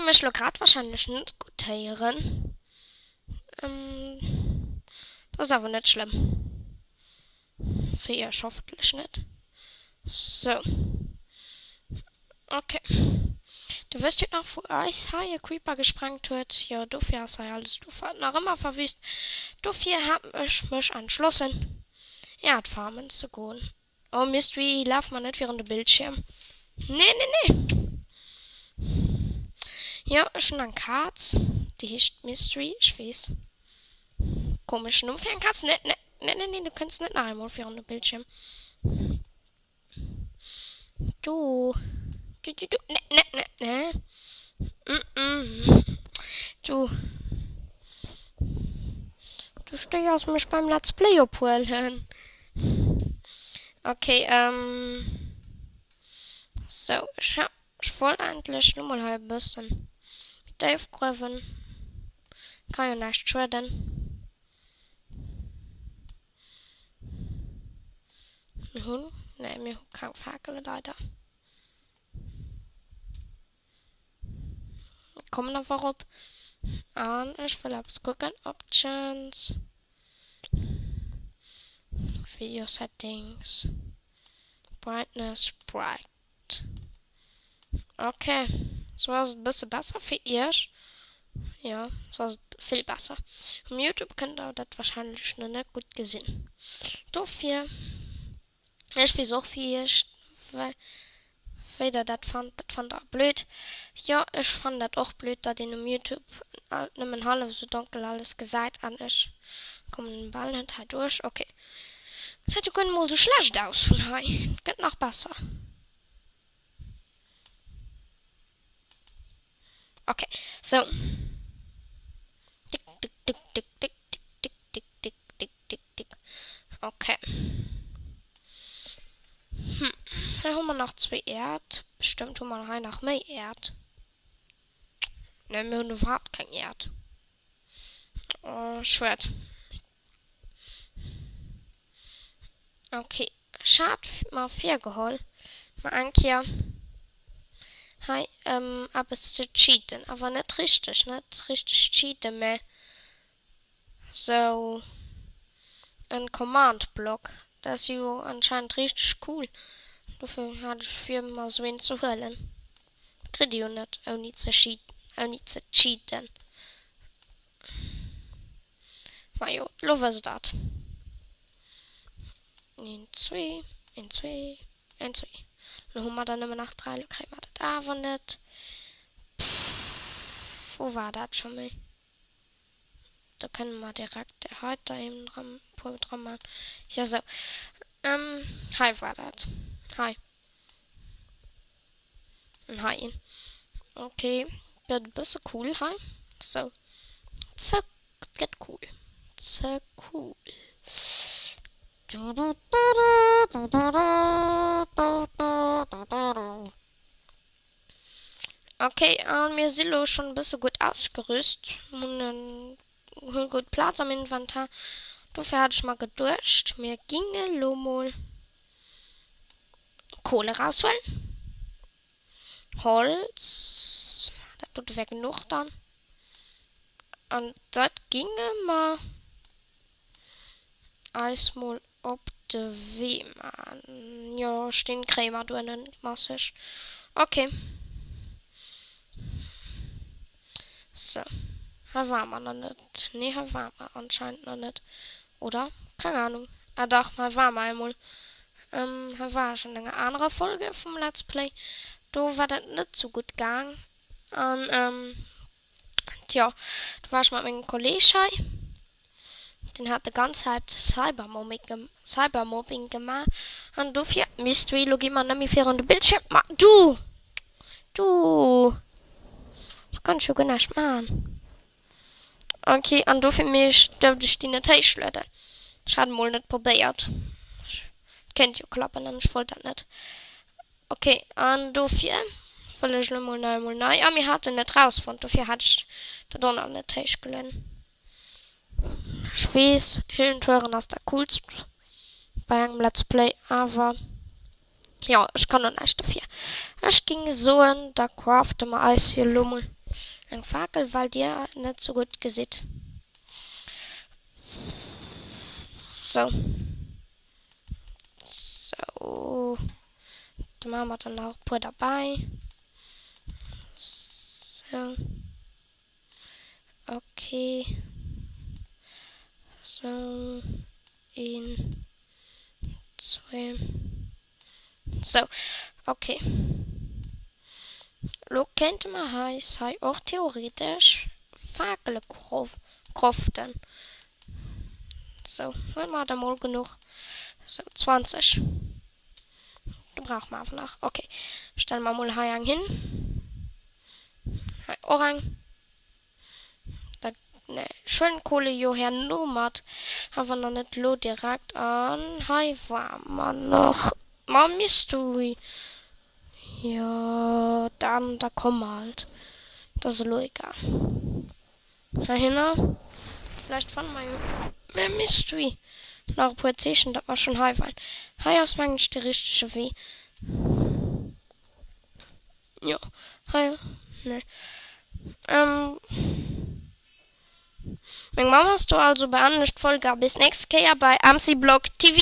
Dir mech lo grad wahrscheinlech net gutt héieren. Dat ass awer net schlëmm. Fir iech hoffentlech net. Sou. Ok. Du wësst jo nach wou eis hei e Creeper gesprengt huet. Jo, dofir ass hei alles do nach ëmmer verwüst. Dofir hat ech mech entschlossen, Äerd farmen ze goen. Oh Mystery, laf mer net virun de Bildschierm. Nee, nee, nee. Jo, ech hunn eng Kaz, déi heescht Mystery, ech weess. Komeschen Numm fir eng Kaz. Nee, nee, nee, nee, nee, du kënns net nach eemol virun de Bildschierm. Du, du, du, du, nee, nee, nee, nee. Mm, mm. Du. Du stéiers mech beim Let's Play ophuelen. Okay, ähm. Sou, ech ha, ech wollt eigentlech lo mol hei e bëssen méi déif gruewen. Kann jo näischt schueden. Mir hunn, nee, mir hu keng Fakele leider. Mir kommen awer erop. An ech wëll eppes kucken. Options. Video Settings. Brightness, bright. Ok. Sou ass et e bësse besser fir iech. Jo, sou ass et vill besser. Um Youtube kënnt der dat wahrscheinlech nach net gutt gesinn. Dofir. Ech weess och wéi iech, wéi der dat fannt. Dat fannt der blöd. Jo, ech fannen dat och blöd, datt een um Youtube nëmmen hallef esou donkel alles gesäit an ech kommen bal net hei duerch. Ok, gesäit jo guer net mol esou schlecht aus vun hei. Et gëtt nach besser. Ok, sou. Tick, tick, tick, tick, tick, tick, tick, tick, tick, tick, tick. Ok. Hm, hei hu mer nach zwee Äerd. Bestëmmt hu mer hei nach méi Äerd. Ne, mir hunn iwwerhaapt keng Äerd. Oh, schued. Ok, ech hat mer virgeholl, mer eng Kéier hei eppes ze cheaten. Awer net richteg, net richteg cheaten, mä sou en Command Block. Dat ass jo anscheinend richteg cool. Dofir hat ech vir, mer sou een ze huelen. Kritt ee jo net ouni ze ouni ze cheaten. Majo, lo wësst der et. Een, zwee, een, zwee, een, zwee. Lo hu mer der nëmmen nach dräi, lo kréie mer dat awer net. Pff, wou war dat scho méi? Do kënne mer direkt där heiter eben dran, e puer dra man. Jo, sou. Hei war dat. Hei. An hei een. Ok, gëtt e bësse cool hei. Sou. Ze, gëtt cool. Ze cool. Ok, an mir si lo schonn e bësse gutt ausgerüst. Hunn en, hunn gutt Plaz am Inventar. Dofir hat ech mer geduecht, mir ginge lo mol Kohle raushuelen. Holz, dat dote wär genuch dann. An dat ginge mer eis mol op de Wee man. Jo, Steen kréie mer duerno masseg. Ok. Sou. Hei ware mer nach net. Nee, hei ware mer anscheinend nach net. Oder? Keng Ahnung. Ah dach, hei ware mer emol. Hei war ech an enger anerer Folge vum Let's Play. Do war dat net sou gutt gaang. An, tjo, do war ech mat mengem Kolleg hei. Deen hat de ganz Zäit Cybermobbing gemaach an dofir, Mystery, lo gi mer net méi virun de Bildschierm, ma du, du, do kann ech jo guer näischt maachen. Ok, an dofir meech duerft ech déi net héichlueden. Ech hat emol net probéiert, et kéint jo klappen an ech wollt dat net. Ok, an dofir wëll ech lo mol nach emol nei, a mir haten et rausfonnt, dofir hat ech dat och nach net héichgelueden. Ech wees, Höhlentouren ass dat coolst bei engem Let's Play, awer jo, ech kann och näischt dofir. Ech ging soen, da crafte mer eis jo lo mol. Eng Fakel, well dir net sou gutt gesitt. Sou. Sou. Da maache mer der nach e puer derbäi. Sou. Okay. Sou. Een, zwee. Sou, ok. Lo kéinte mer eis hei och theoretesch Fakele croften. Sou, huele mer der mol genuch. Sou, 20. Do brauche mer awer nach. Ok, stelle mer mol hei eng hin. Hei och eng. Da, nee, ech huelen d'Kohle jo herno mat, awer nach net elo direkt. An hei ware mer nach mam Mystery. Jo, dann, da komm halt. Dat ass elo egal. Heihinner. Vläicht fanne mer jo mam Mystery nach e puer Zeechen, datt mer schonn hei waren. Hei ass, mengen ech, de richtege Wee. Jo, hei, nee. Ähm, meng Mamm ass do, also beenden ech d'Folge a bis nächst Kéier bei MC Blog TV.